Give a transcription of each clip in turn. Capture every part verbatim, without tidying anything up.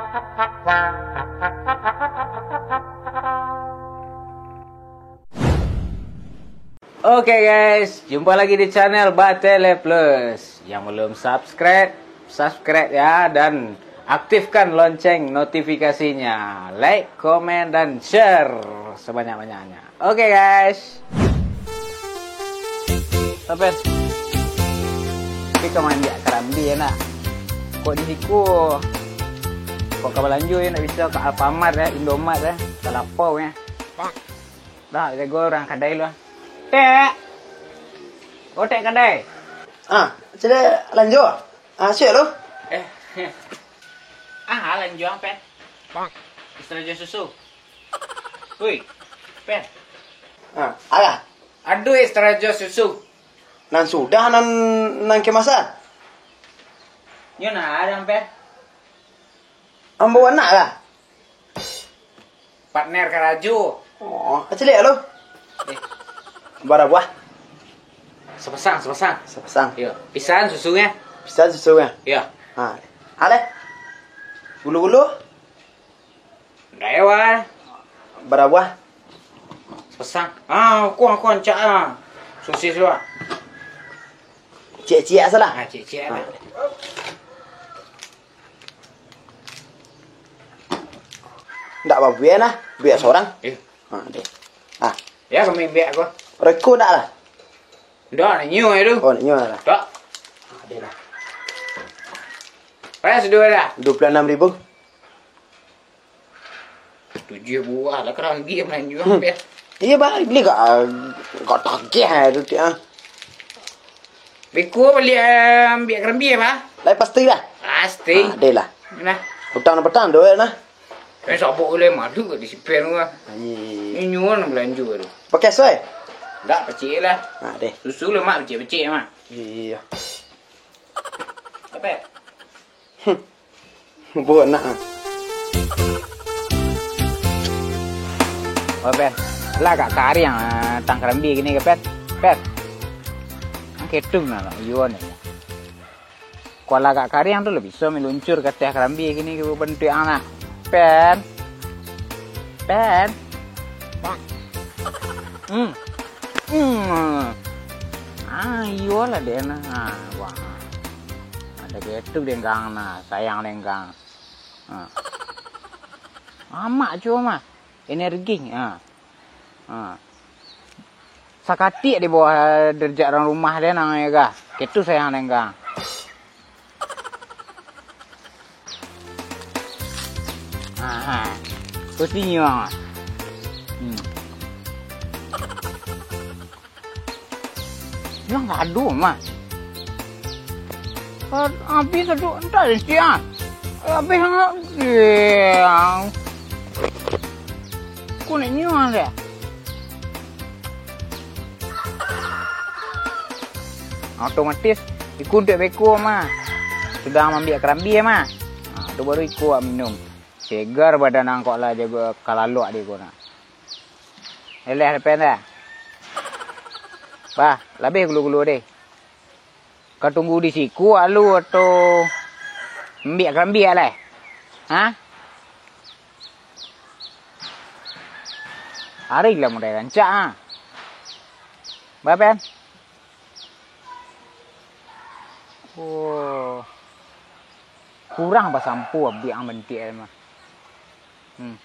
Oke guys, jumpa lagi di channel Batele Plus. Yang belum subscribe, subscribe ya, dan aktifkan lonceng notifikasinya. Like, komen, dan share sebanyak-banyaknya. Oke guys. Saper. Tapi ka manjak karambia nak. Kok di siko? Kok ka balanjo yo nak bisa ka Alfamart ya, Indomart ya, ka lapau ya. Dah, jago urang kadai lu ah. Tek. Oh, Tek kadai. Ah, cile lanjo. Ah, siap lu. Eh. Ah, lanjo ang, Pen. Extra jus susu. Woi, Pen. Ah, alah. Aduh, extra jus susu. Nan sudah, nan, nan kemasan. Nyo nah, ada, Pen. Ambo anak lah. Partner karajo. Oh, kaciliak lo. Eh. Bara buah? Sepasang, sepasang. Sepasang. Yo, pisan susunyo. Pisan susunyo. Yo. Ha. Aleh. Gulu-gulu? Ndak ewa. Bara buah? Sepasang. Ah, aku, aku ancak ah. Sosis lu ah. Ciek-ciek salah. Ah, ciek-ciek lah. Ndak babuek nah, buek sorang. Eh. Ha, deh. Ah. Ya, kami ambiak aku. Reko ndak lah? Ndak, nak nyo tu. Oh, nak nyo lah. Tak. Ha, deh lah. Payah sudah dah. Dua puluh enam ribu. Tujuh buah lah karambia mananjuang, Pen. Iya, Bang. Beli gak, gak tagih lah tu, ah. Beko baliak, eh, ambiak karambia, Bang? Lai pasti lah. Pasti. Ah, deh lah. Nah. Utang petang doh, nah. Kan sabok uleh malu di sipen tu, ah. Iya. Ini nyuan belanjo tu. Pakai soe? Ndak, pecik lah. Ah, deh. Susu lemak pecik-pecik, mah. Iya. Apa? Buah nak. Oh, Pen. Lah agak kariang, ah, tang karambia kini ko, Pen. Pen. Ang ketung nah, lah, iyo ni. Kok lah agak kariang tu lah bisa meluncur ka ateh karambia kini ko bantuak ang nak. Pen. Pen. Hmm. Hmm. Ah, iyo lah deh nah. Ah, wah. Ada ketuk denggang nah, sayang denggang. Ha. Amak cuma mah. Energi. Ha. Ha. Sakatik di bawah derajat urang rumah deh nang yo gah. Ketu sayang denggang. Ha, ha. Kutinyo. Hmm. Yang gaduh mah. Habis tu entah dia siang. Habis sangat. Kulit nyuang dia. Otomatis ikun tu beko mah. Sudah mambiak karambia mah. Ha, tu baru iko awak minum. Segar badan angkok lah jago kalalok di ko nah. Eleh depan dah. Bah, labih gulu-gulu deh. Ka tunggu di siko alu atau ambiak karambia lai? Ha? Ari lah mulai rancak ha. Bah, Pen? Oh. Kurang basampo abiak ang bantiak mah. Hmm.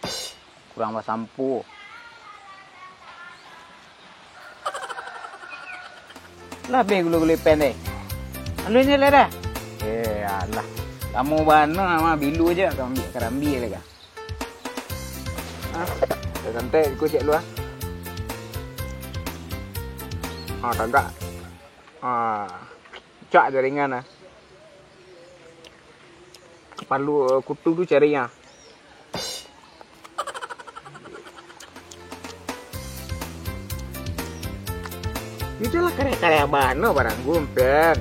Kurang basampo. Lah beh gulo-gulo pen deh. Alun je lah dah. Eh, alah. Lamo bana mah bilu je ka ambiak karambia deh kah. Ah, dah santai iko cek lu ah. Ah, tagak. Ah, cak jaringan ah. Palu, eh, kutu tu cari ah. Itu lah karya-karya bana barang gumpen.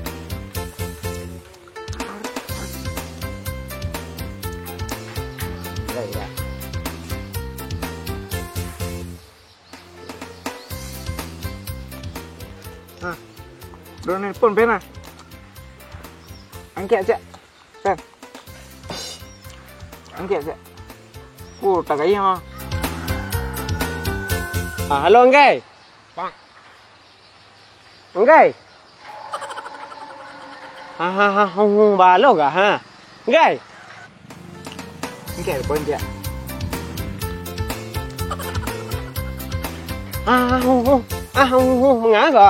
Iya, iya. Nah, udah nelpon Pen ah. Angkat cak. Pen. Angkek, angkek. Oh, tagayang ah. Ah, halo, Anggai. Anggai. Ha, ha, ha, hung, hung, balo ga, ha? Anggai. Angkek, angkek. Ha, ha, hung, hung. Ah, hung, hung, manga ga?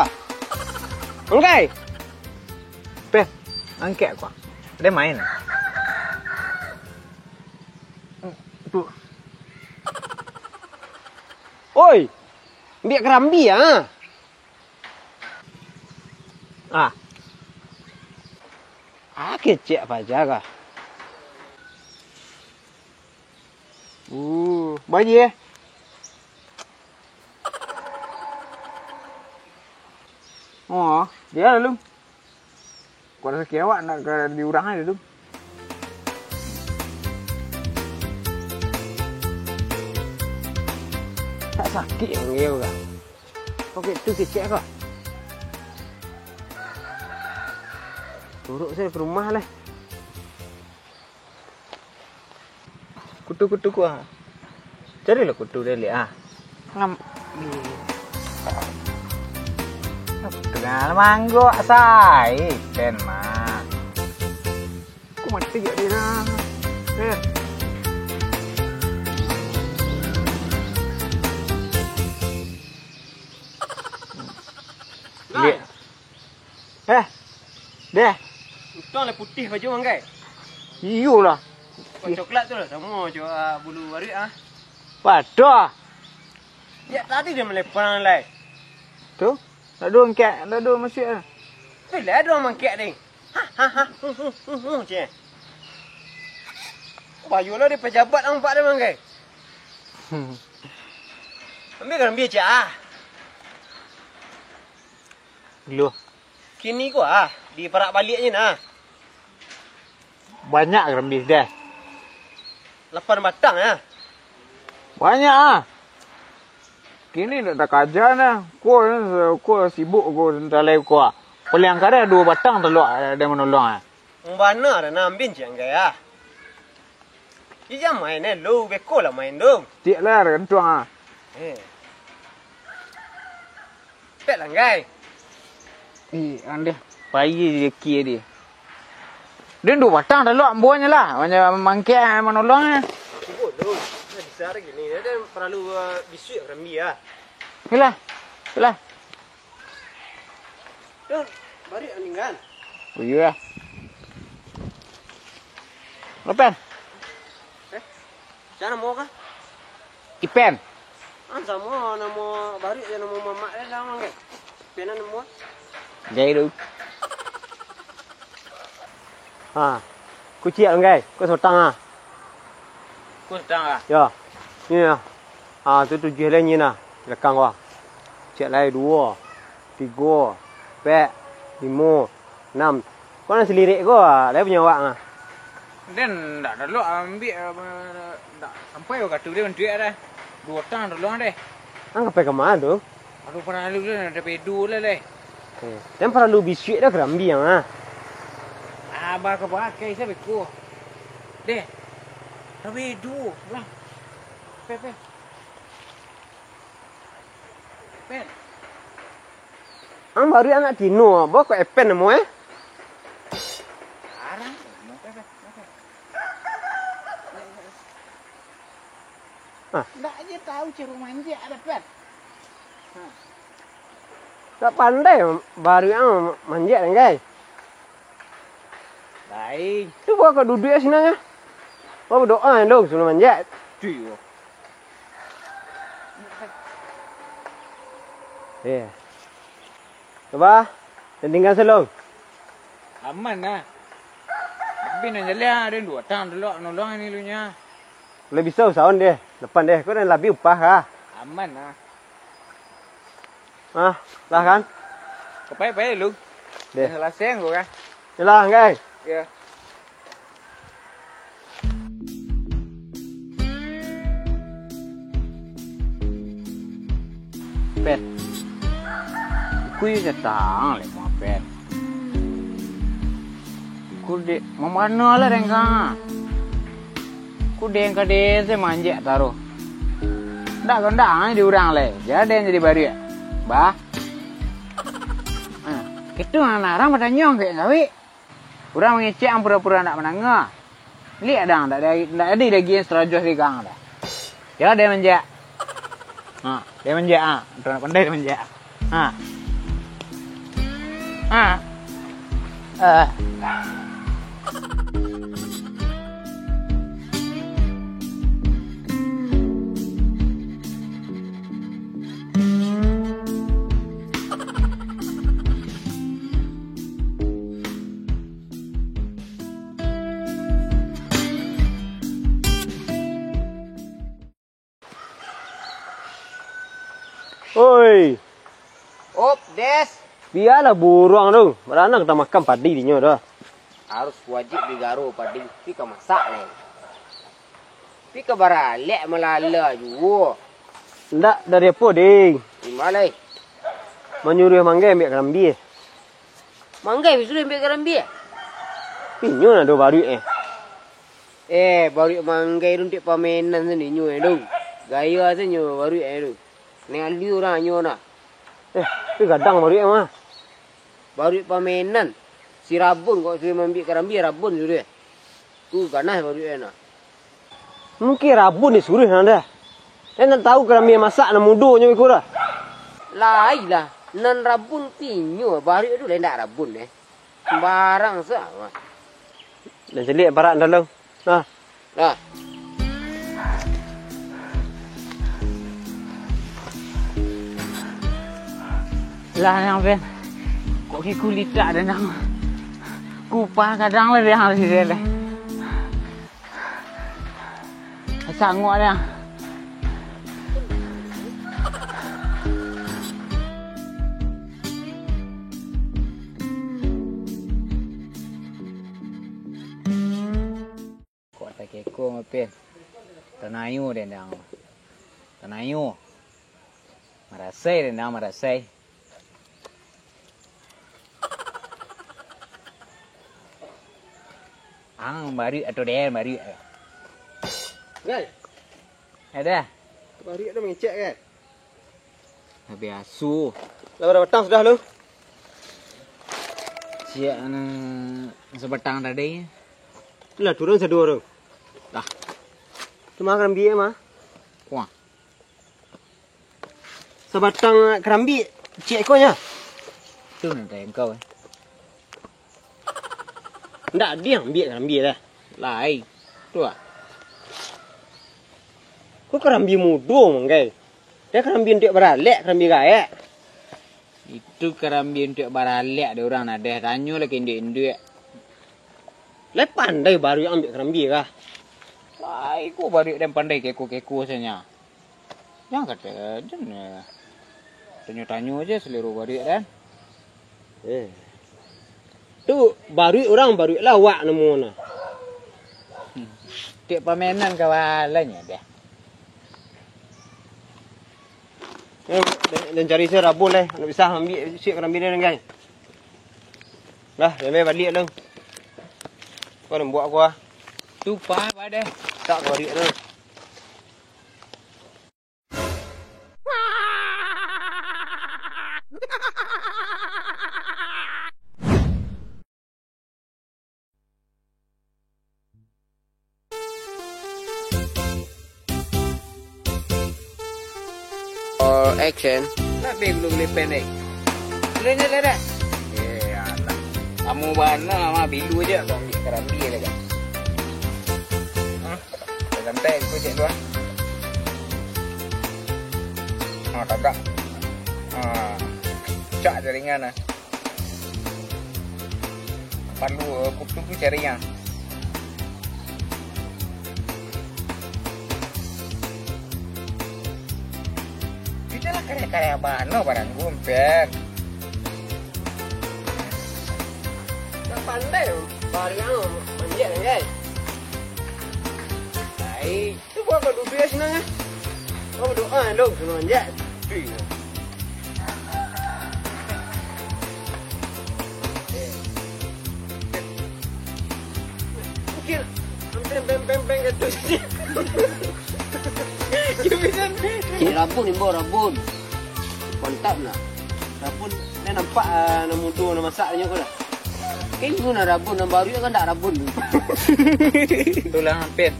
Anggai. Peh, angkek ko. Ado main. Tu. Oi, ambiak karambia, ah. Ah. Ah, kecek paja kah? Uh, bayi, eh. Oh, dia lalu. Kok rasaki awak nak ka diurang aja tu. Tak sakik yang dia urang. Pakai tu kecek kah? Turuk saya ke rumah lah. Kutu-kutu ku ah. Carilah kutu dek liak ah. Ngam. Kutu kan manggok sai ten mah. Ku mati gak dia dah. Eh. Liak. Eh, deh. Untuang lah putih baju Manggai. Iyolah. Kok coklat tu lah, samo jo, ah, bulu baruak ah. Padah. Ya, tadi dia melepan lai. Tu, tak ada angkat, tak ada masuk ah. Tu lah ada orang mangkek deh. Ha, ha, ha, hu, hu, hu, hu, ceh. Bayolah dia pejabat nampak dia Manggai. Ambil kan ambil ceh ah. Dulu. Kini ko ah, diparak baliak je nah. Banyak karambia deh. Lapan batang ah. Banyak ah. Kini dak takaja nah. Ko, ko sibuk ko santalai ko ah. Paliang kareh duo batang talok ado manolong ah. Bana dah nah, ambiak cek Anggai ah. Ijang main eh, lu beko lah main tu. Cik lah, gantuang ah. Eh. Pek lah, Anggai. Ih, andeh. Pai je rezeki dia. Dia duo batang dah luak ambuannya lah. Macam mangkek manolong eh. Sibuk tu. Dah bisa hari gini. Dia ada perlu uh, bisuak rambi ah. Okeylah. Okeylah. Tu, baruak ninggan. Oh, iya. Lepen. Eh? Siapa namo kah? Ipen. Ah, samo namo baruak je namo mamak dia lah, Mang, kan? Ipen namo. Jai tu. Ha. Kuciak, Mang, kan? Kau sotang ah. Kau sotang ah. Ya. Ni ah. Ah, tu tujuh lah ni nah. Belakang kau. Ciak lai duo, tigo, pek, limo, anam. Kau nan salirik ko, lai punyo awak ah. Den, ndak ado lo ambiak, eh, ndak sampai wakatu dia bantuak dah. Duo tang tolong deh. Ang kapai ka ma tu? Aduh, paralu lah, nak pedu lah deh. Eh, den paralu bisuak dah karambi ang ah. Abah ka pakai sa beko. Deh. Tapi duo lah. Pe, pe. Pen. Ang baru anak Tino, bo kok Epen namo eh? Arang. Ah. Ndak aja tahu caro manjek ada Pen. Ndak pandai baru ang manjek, Anggai. Baik. Tu bo kok duduak sinan ah. Bo berdoa dulu sebelum manjek. Cuy. Eh. Coba, tandingkan salong. Aman lah. Tapi nan jaleh ah, ada duo tang dulu nolong ni lu nya. Lah bisa usahawan deh, depan deh. Kau dah labiah upah kah? Aman lah. Ah, lah kan? Kapai-pai lu. Deh. Dah selesai kau kah? Yalah, Anggai. Ya. Pen. Ku yo datang lek mo Pen. Ku dek mamano lah dengka. Udeng ka desa manjek taruh. Ndak gondang di urang lai. Jadi jadi baruak. Bah. Ha, kitu nan urang batanyo kek kawik. Urang mangecek ang pura-pura ndak mandanga. Liek dang, ndak ado, ndak ado lagi nan sarajo sigang dah. Jadi manjek. Ha, jadi manjek ah. Urang ndak pandai manjek. Ha. Ha. Eh. Oi. Op, Des. Bialah buruang tu, baranang ka tamakan padi dinyo tu. Harus wajib digaro padi, tapi ka masak lai. Tapi ka baralek malala juo. Ndak dari apo, Ding? Di ma lai? Manyuruah Manggai ambiak karambia. Manggai bisuruah ambiak karambia? Inyo nan ado baruak eh. Eh, baruak Manggai tu untuak pamenan sajo inyo eh tu. Gaya sajo baruak eh tu. Neng alua urang inyo nah. Eh, tapi gadang baruak mah. Baruak pamenan. Si rabun kok suruah maambiak karambia, rabun suruah. Tu ganah baruak eh nah. Mungkin rabun disuruah nan dah. Lai nan tahu karambia masak nan mudonyo iko dah. Lai lah, nan rabun pinyo, baruak tu lai ndak rabun eh. Sembarang sajo. Dan caliak parak dalam. Nah. Nah. Lah, Nang Ben. Kok ke kulitak dah, Nang? Kupah kadang lah, Nang, di sini. Sanguak, Nang. Kok takeko, Mapin? Tanayo den dang. Tanayo. Marasai den dang, marasai. Ang baruak atau den baruak? Gal. Ada. Baruak tu mangecek, Gal. Lah biaso. Lah bara batang sudah lu? Ciek nan sabatang tadi. Lah turun saduo tu. Dah. Tu mah karambia mah. Kuang. Sabatang karambia ciek ko nyo. Tu nan tadi engkau eh. Ndak diambiak karambia dah. Lai. Tu ah. Ko karambia mudo, Manggai. Dah karambia untuak baralek, karambia gaek. Itu karambia untuak baralek dek urang nadeh. Tanyo lah ka induak-induak. Lai pandai baruak ambiak karambia kah? Lai ko baruak den pandai keko-keko sajo. Jan kato, jan, eh, tanyo-tanyo se salero baruak, den. Eh. Tu baruak urang, baruak lawak namo nah. Hmm. Tiok pamenan kawalanyo dah. Eh, den, den cari se rabun deh, nak bisa ambiak siap karambia den, Gai. Dah, den baliak lu. Kau nak buat aku ah. Tu pa, pa deh. Tak kau baliak lu. All action. Nak beli gulu beli pendek. Sudah ni dah dah. Eh, alah. Kamu bana mah bilu aja kau ambil karambia lagi. Hah? Sampai aku cek tu ah. Ha, tagak. Ha. Cak jaringan ah. Palu, eh, kutu tu jaringan. Kita lah karya-karya bano barang gumper. Tak pandai barang manjak kan. Baik. Tu buat apa duduk ya senang ah? Kau berdoa dong senang je. Mungkin beng beng beng beng Ini rabun, imbau rabun. Mantap nah. Rabun, ni nampak ah, nan mudo nan masak nyo ko dah. Kan ibu nan rabun, nan baru kan ndak rabun. Itulah hampir.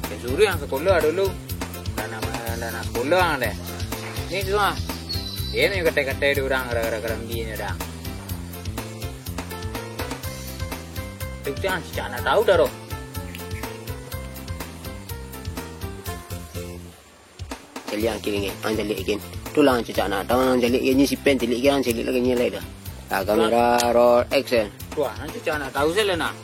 Yo suruah nan sakolah dulu. Dah nak, dah nak sakolah deh. Ni tu ah. Dia ni katai-katai dek urang gara-gara karambinyo dah. Tu cak, cak nak tahu dah roh. Caliak ang kini, ang caliak kin. Tu lah ang cacak nak tahu, ang caliak kin, ni si Pen caliak kin, ang caliak lagi ni lai dah. Lah, kamera, roll, action. Wah, ang cacak nak tahu sajo lah nah.